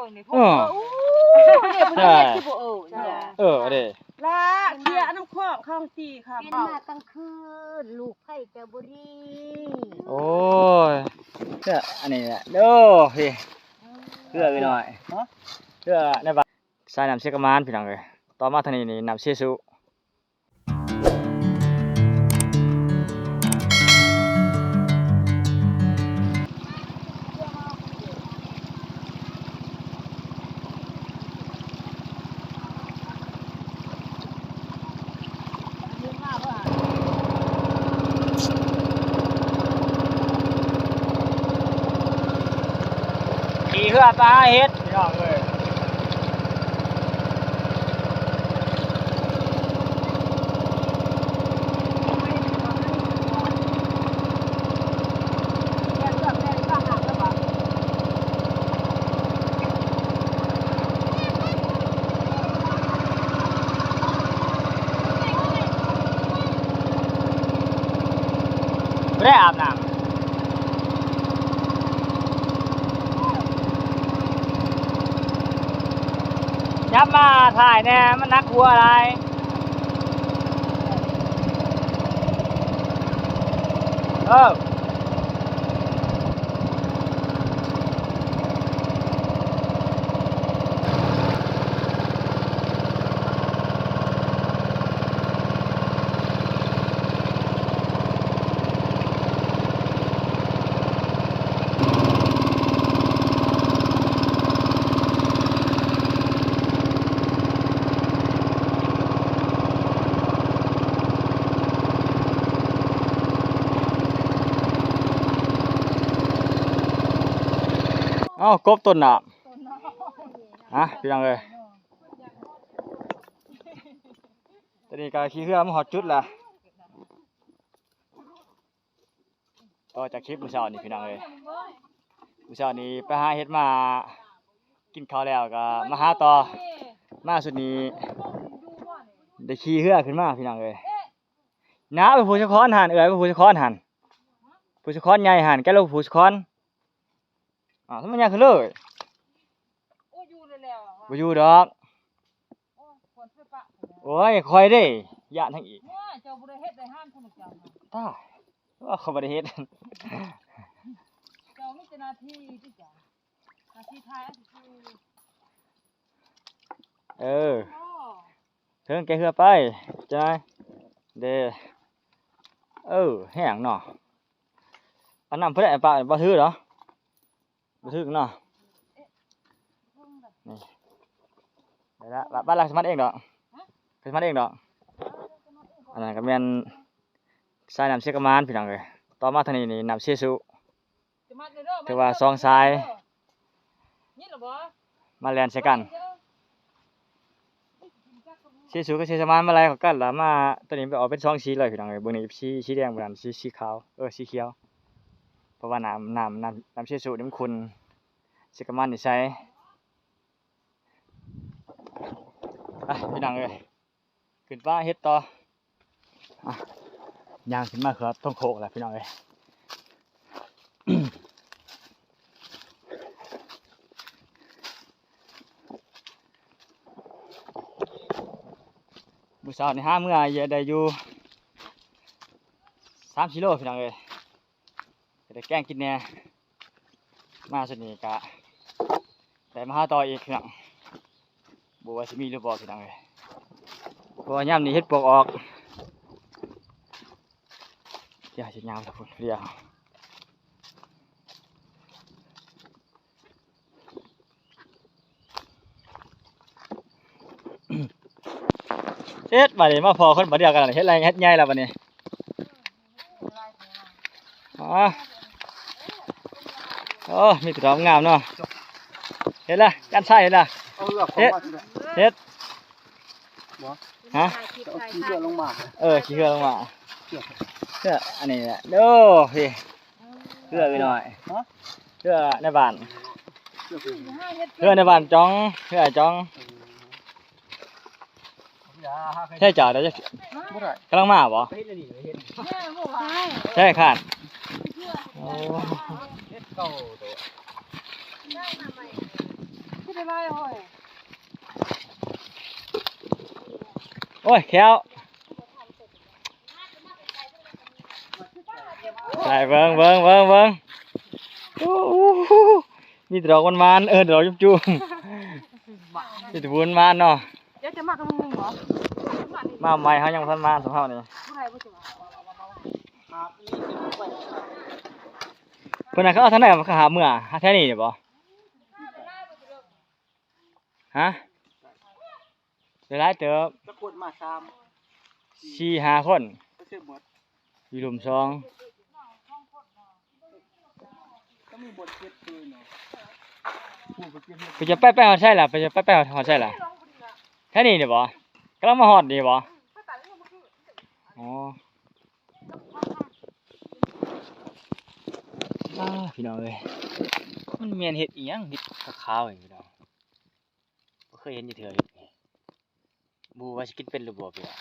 ເອີ ເອີ ເອີ ເອີ ເດ້ ລະເສຍນ້ຳຂອງຂອງຕີເຂົາ ເປັນມາກາງຄືນ ລູກໃຜກໍບໍ່ດີ ໂອ້ຍ ເພື່ອອັນນີ້ແຫຼະ ໂອ້ ເພື່ອ ເພື່ອໄວ້ໜ້ອຍ ເພື່ອໃນບ້ານ ສາຍນ້ຳເຊກະມານ ພີ່ນ້ອງເອີຍ ຕໍ່ມາທາງນີ້ນີ້ນ້ຳເຊສຸ ຂີ່ເຮືອໄປຫາເຫັດ ພີ່ນ້ອງເອີຍ. ບໍ່ໄດ້ອາບນ້ຳ ຍັບມາຖ່າຍແດ່ ມັນໜັກຫົວຫຼາຍ ເອີ. ເອົ້າ ກົບຕົ້ນນ້ຳ ຮະ ພີ່ນ້ອງເອີຍ ຕອນນີ້ກໍຂີ່ເຮືອມາຮອດຈຸດລະ ຕໍ່ຈາກຄລິບມື້ເຊົ້ານີ້ ພີ່ນ້ອງເອີຍ ມື້ເຊົ້ານີ້ໄປຫາເຫັດມາ ກິນເຂົ້າແລ້ວກໍມາຫາຕໍ່ ມາສຸດນີ້ໄດ້ຂີ່ເຮືອຂຶ້ນມາ ພີ່ນ້ອງເອີຍ ໜາວໄປພູສະຄອນຫັ້ນ ເອື້ອຍໄປພູສະຄອນຫັ້ນ ພູສະຄອນໃຫຍ່ຫັ້ນ ແກລົງພູສະຄອນ ອ້າວ ມັນຍາກຂຶ້ນເລີຍ ໂອ້ ຢູ່ແລ້ວ ບໍ່ຢູ່ດອກ ໂອ້ຍ ຄວນໄປປະ ໂອ້ຍ ຂ້ອຍເດ້ ຢ້ານທັງອີກ ໂອ້ຍ ເຈົ້າບໍ່ໄດ້ເຮັດໄດ້ຫ້າມຂອງເຈົ້າ ຕາຍ ວ່າຂ້ອຍບໍ່ໄດ້ເຮັດ ເຈົ້າມີແຕ່ໜ້າທີ່ຕິເຈົ້າ ໜ້າທີ່ຖ່າຍເອົາຊື່ໆ ເອີ ໂອ້ ເທິງແກ່ເຮືອໄປ ຈາຍ ເດ້ ເອີ ແຮງເນາະ ອັນນັ້ນເພິ່ນໄດ້ປະ ບໍ່ຖືກເນາະ ບໍ່ຖືກເນາະ ນີ້ ໄດ້ລະ ບາດລະສະມັດເອງດອກ ສະມັດເອງດອກ ອັນນັ້ນກໍແມ່ນສາຍນ້ຳເຊກະມານ ພີ່ນ້ອງເອີຍ ຕໍ່ມາທາງນີ້ນີ້ນ້ຳເຊສຸ ຖືວ່າສອງສາຍ ມາແລ່ນໃສ່ກັນ ເຊຊູກັບເຊສະມານມາໄລ່ເຂົ້າກັນລະ ມາ ໂຕນີ້ໄປອອກເປັນສອງສີເລີຍ ພີ່ນ້ອງເອີຍ ເບິ່ງນີ້ ສີ ສີແດງ ບາດນັ້ນ ສີ ສີຂາວ ເອີ ສີຂຽວ ເພາະວ່ານ້ຳ ນ້ຳ ນ້ຳ ນ້ຳເຊຊູນີ້ມັນຂຸ່ນ ເຊກະມານນີ້ໃສ ໄປ ພີ່ນ້ອງເອີຍ ຂຶ້ນໄປຫາເຫັດຕໍ່ ອ່ະ ຍ່າງຂຶ້ນມາເຂືອບທົ່ງໂຄກແລ້ວ ພີ່ນ້ອງເອີຍ ມື້ເຊົ້ານີ້ຫາເມື່ອໄດ້ຢູ່ສາມກິໂລ ພີ່ນ້ອງເອີຍ ຈະໄດ້ແກງກິນແດ່ ມາຊຸດນີ້ກະໄດ້ມາຫາຕໍ່ອີກ ພີ່ນ້ອງ ບໍ່ວ່າຊິມີຫຼືບໍ່ ພີ່ນ້ອງເອີຍ ເພາະວ່າຍາມນີ້ເຫັດປວກອອກ ດຽວຊິຍ່າງໄປພຸ້ນ ດຽວ ເຮັດ ບາດນີ້ມາພໍ້ຄົນບາດດຽວກັນ ເຮັດໄຮ່ເຮັດໃຫຍ່ແລ້ວບາດນີ້ ອໍ ໂອ້ ມີແຕ່ດອກງາມເນາະ ເຮັດລະ ຈານຊາຍເຮັດລະ ເຮັດ ເຮັດ ຮະ ເອົາຂີ້ເຮືອລົງມາ ເອີ ຂີ້ເຮືອລົງມາ ເພື່ອອັນນີ້ແຫຼະ ໂອ້ ພີ່ ເພື່ອໄວ້ໜ້ອຍ ຮະ ເພື່ອໃນບ້ານ ເພື່ອໃນບ້ານຈອງ ເພື່ອຈອງ ໃຊ່ເຈົ້າ ກຳລັງມາບໍ່ ໃຊ່ຄາດ ໂອ້ ເຮັດເກົ່າໂຕ ຄືໄ ໂອ້ຍ ແຂ້ວ ໃສ່ເບິ່ງ ເບິ່ງ ເບິ່ງ ເບິ່ງ ໂອ້ໂຫ ມີແຕ່ດອກມັນໆ ເອີ ດອກຈຸ້ມໆ ມີແຕ່ບຸນມາເນາະ. ດຽວຈະມາກັບໝູ່ບໍ່? ມາໃໝ່ ເຮົາຍັງບໍ່ທັນມາ ຊຸມເຮົານີ້ ຜູ້ໃດບໍ່ຊິມາ? ເພິ່ນນະ ເຂົາເອົາທາງໃດ ເຂົາຫາບເມືອ ຫາແຖວນີ້ນີ້ບໍ່? ຮະ ໄດ້ຫຼາຍເຕີບ ຈັກຄົນມາ? ສາມ ສີ່ ຫ້າຄົນ ໄປເຊີໝົດ ຢູ່ລຸ່ມສອງ ກໍມີບ່ອນເກັບຄືເນາະ ໄປຈະໄປ ໄປຮອດໃສລະ? ໄປຈະໄປ ໄປຮອດ ຮອດໃສລະ? ແຖວນີ້ນີ້ບໍ່? ກຳລັງມາຮອດນີ້ບໍ່? ອໍ ອ້າ ພີ່ນ້ອງເອີຍ ມັນແມ່ນເຫັດອີ່ຫຍັງ ເຫັດຂາວໆນີ້ພີ່ນ້ອງ ບໍ່ເຄີຍເຫັນຈັກເທື່ອເຫັດນີ້ ບໍ່ຮູ້ວ່າຊິກິນເປັນຫຼືບໍ່ພີ່ນ້ອງ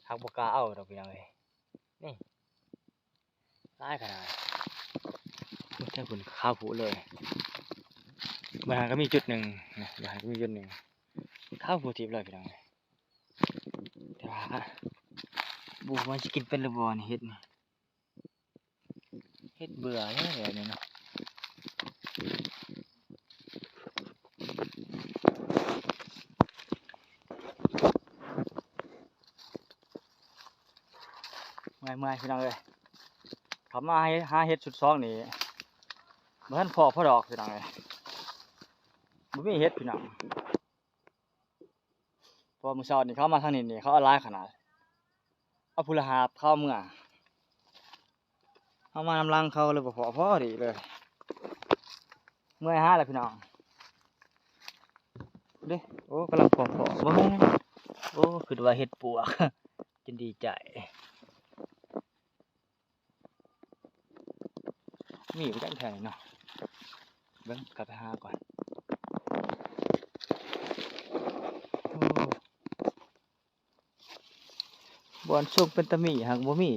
ຫາກບໍ່ກ້າເອົາດອກພີ່ນ້ອງເອີຍ ນີ້ຫຼາຍຂະໜາດ ໂອ້ ແຖວພຸ້ນຂາວໂພດເລີຍ ບາດຫັ້ນກໍມີຈຸດໜຶ່ງນະ ບາດຫັ້ນກໍມີຈຸດໜຶ່ງ ຂາວໂພດທິບເລີຍພີ່ນ້ອງເອີຍ ແຕ່ວ່າບໍ່ຮູ້ວ່າຊິກິນເປັນຫຼືບໍ່ນີ້ ເຫັດນີ້ ເຮັດເບື່ອແລ້ວແບບນີ້ເນາະ ເມື່ອຍໆ ພີ່ນ້ອງເອີຍ ເຂົ້າມາຫາ ຫາເຫັດຊຸດສອງນີ້ ບໍ່ທັນພໍ້ພໍດອກ ພີ່ນ້ອງເອີຍ ບໍ່ມີເຫັດ ພີ່ນ້ອງ. ເພາະວ່າມື້ເຊົ້ານີ້ເຂົາມາທາງນີ້ນີ້ ເຂົາເອົາຫຼາຍຂະໜາດ ເອົາຜູ້ລະຫາບເຂົ້າເມືອ ເຮົາມານຳຫຼັງເຂົາເລີຍບໍ່ພໍ້ ພໍດີເລີຍ ເມື່ອຍຫາແລ້ວພີ່ນ້ອງ ເດ້ ໂອ້ ກຳລັງພໍ້ໆ ເບິ່ງ ໂອ້ ຄິດວ່າເຫັດປວກ ຈົນດີໃຈ. ມີບໍ່ຈັກແຖວນີ້ເນາະ ເບິ່ງ ກັບໄປຫາກ່ອນ ໂອ້ ບ່ອນຊຸມເປັນຕາມີຫາກບໍ່ມີ.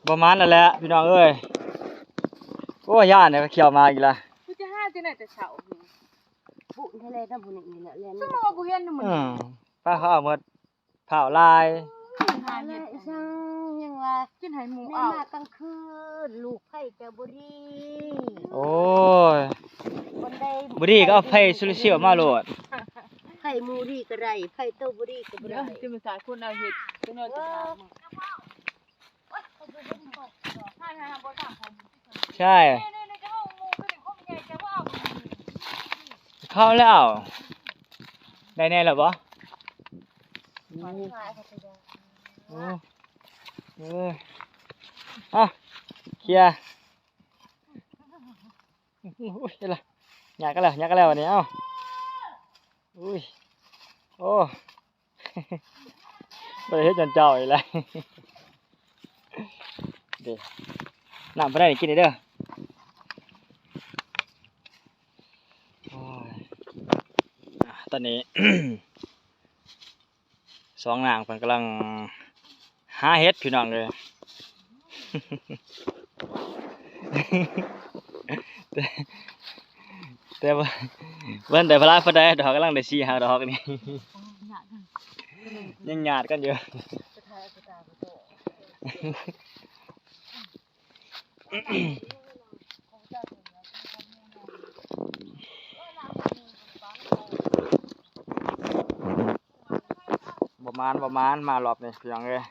ບໍ່ໝານແລ້ວແຫຼະພີ່ນ້ອງເອີຍ ໂອ້ຍ ຢ້ານແລ້ວ ຂ້ອຍຂຽວມາອີກລະ ຄືຈະຫາຈັ່ງໃດແຕ່ເຊົ້າ ບຸນແທ້ແຫຼະນຳຜູ້ນີ້ແຫຼະ ແລ່ນ ສະມມຸດວ່າບໍ່ເຫັນນຳມື້ນີ້ ອືມ ປາເຂົາເອົາໝົດ ພ້າວຫຼາຍ ຫາເຫັດ ອີ່ຫຍັງ ຍັງວ່າກິນໃຫ້ໝູ່ເອົາ ມາກາງຄືນ ລູກ ໄຟຈະບໍ່ດີ ໂອ້ຍ ບໍ່ດີກໍເອົາໄຟໂຊລາເຊວມາໂລດ ໄຟໝູ່ດີກໍໄດ້ ໄຟໂຕບໍ່ດີກໍບໍ່ໄດ້ ຈະມາສາດຄົນເອົາເຫັດ ຈັກໜ້ອຍຈະຖາມ ໃຊ່ ເຂົ້າແລ້ວ ໄດ້ແນ່ແລ້ວບໍ່? ໂອ້ ໂອ້ ເອີ ເອົາ ເຄຍ ໂອ້ຍ ເຮັດລະ ຍາກກັນແລ້ວ ຍາກກັນແລ້ວບັດນີ້ ເອົ້າ ໂອ້ຍ ໂອ້ ບໍ່ໄດ້ເຮັດຍ້ອນເຈົ້າອີກແລ້ວ ເດ້ ນ້ຳບໍ່ໄດ້ ກິນເດີ ໂອ້ຍ ອ່າ ຕອນນີ້ ສອງນາງເພິ່ນກຳລັງຫາເຫັດພີ່ນ້ອງເອີຍ ແຕ່ ແຕ່ວ່າ ບໍ່ທັນໄດ້ຫຼາຍປານໃດດອກ ກຳລັງໄດ້ສີ່ຫ້າດອກນີ້ ຍັງຍາດກັນຢູ່. ບໍ່ໝານ ບໍ່ໝານ ມາຮອບນີ້ພີ່ນ້ອງເອີຍ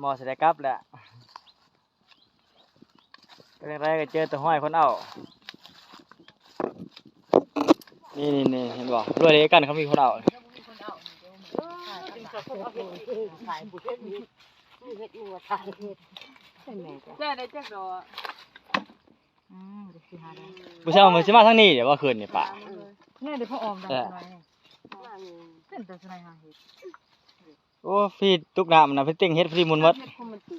ໝໍຊິໄດ້ກັບແລ້ວ ໄປທາງໃດກໍເຈີແຕ່ຮອຍຄົນເອົາ ນີ້ໆໆ ເຫັນບໍ່ ລວຍເລກັນ ເຂົາມີຄົນເອົາ ເອີ ເຮັດຢູ່ວ່າຂາຍເຫັດ ແລ້ວໄດ້ຈັກດອກ? ອືມ ໄດ້ສີ່ຫ້າດອກ ຜູ້ຊາຍ ມື້ຊິມາທາງນີ້ເດ້ ວ່າຄືນນີ້ປະ ແນ່ເດ້ ພໍ່ອອມດຳ ເອີ ເປັນຕາສະໄນຫາເຫັດ ໂອ້ ພີ່ ຕຸກນ້ຳນະ ເພິ່ນເຕັງເຫັດ ພໍດີໝູນໝົດ ເຫັດຄົມມັນຕິ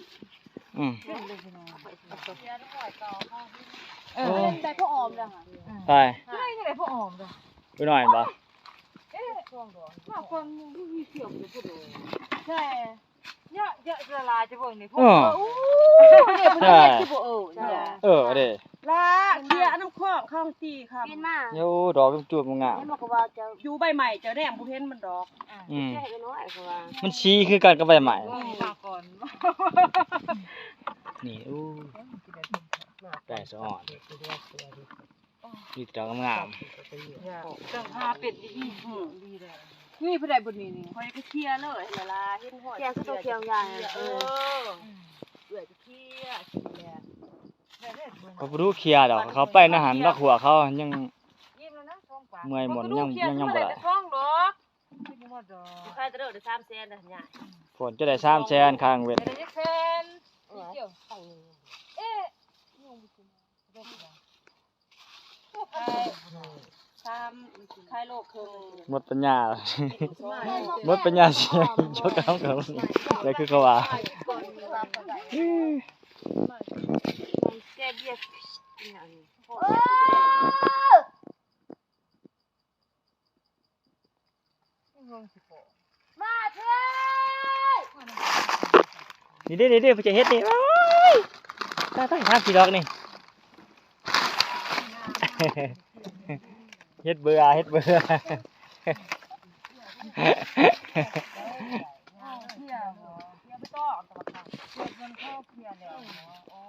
ອືມ ເປັນເລີຍພີ່ນ້ອງ ເອີ ໂອ້ ໄດ້ພໍ່ອອມແລ້ວຫະ ໃຜ ໄດ້ ໄດ້ພໍ່ອອມແລ້ວ ຜູ້ນ້ອຍບໍ່? ເອີ ມາກ່ອນໝູ່ ມີສຽງຢູ່ພຸ້ນເດ້. ໃຊ່ ເຍາະໆ ລະລາຈະເບິ່ງນີ້ ເອີ ໂອ້ ເດ້ ເພິ່ນເຮັດຢູ່ບໍ່ ເອີ ເອີ ເດ້ ລະ ເຄຍອັນນ້ຳຂອງເຂົາຕີຄ່ະ ປີນມາ ໂອ້ ດອກຈຸບໆ ງາມ ເຫັນບໍ່ ກໍວ່າເຈົ້າ ຢູ່ໃບໄມ້ ເຈົ້າແນມບໍ່ເຫັນມັນດອກ. ອືມ ເຄຍໃຫ້ນ້ອຍ ເພາະວ່າມັນສີຄືກັນກັບໃບໄມ້. ອືມ ມາກ່ອນ ນີ້ ໂອ້ ໄດ້ສະອອນ. ມີແຕ່ດອກງາມໆ ເຈົ້າຫາເປັດດີໆ ອືມ ນີ້ຜູ້ໃດບໍ່ນີ້ນີ້ ຂ້ອຍກໍເຄຍເລີຍ ເວລາເຫັນຮອຍ ເຄຍຄືຕົວຂຽວໃຫຍ່ ເອີ ເອື້ອຍກໍເຄຍ ເຄຍ ຂ້ອຍບໍ່ຮູ້ເຄຍດອກ ເຂົາໄປນະຫັ້ນ ລະຂົວເຂົາຍັງເມື່ອຍໝົນ ຍັງ ຍັງ ຍັງບໍ່ໄດ້ ຂາຍແຕ່ເດີໄດ້ສາມແສນນະ ຍາຍ ໂພດ ຈະໄດ້ສາມແສນ ຄ່າເວັດ ໄດ້ຈັກແສນ ເອີ ເອະ ສາມ ຂາຍໂລເຄິ່ງ ໝົດປັນຍາ ໝົດປັນຍາຊິ ຍົກເອົາ ແລ້ວຄືເຂົາວ່າ ແກ່ເບຍ ມາເທີ້ ນີ້ເດ້ ນີ້ເດ້ ເພິ່ນຈະເຮັດນີ້ ໂອ້ຍ ຕາຍໆ ທາງຂີ້ດອກນີ້ ເຮັດເບື່ອ ເຮັດເບື່ອ ເຄຍບໍ່ ເຄຍໄປຕໍ່ ເຄຍຈົນເຂົາເຄຍແລ້ວ ໂອ້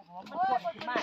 ມັນຄົນຂຶ້ນມາ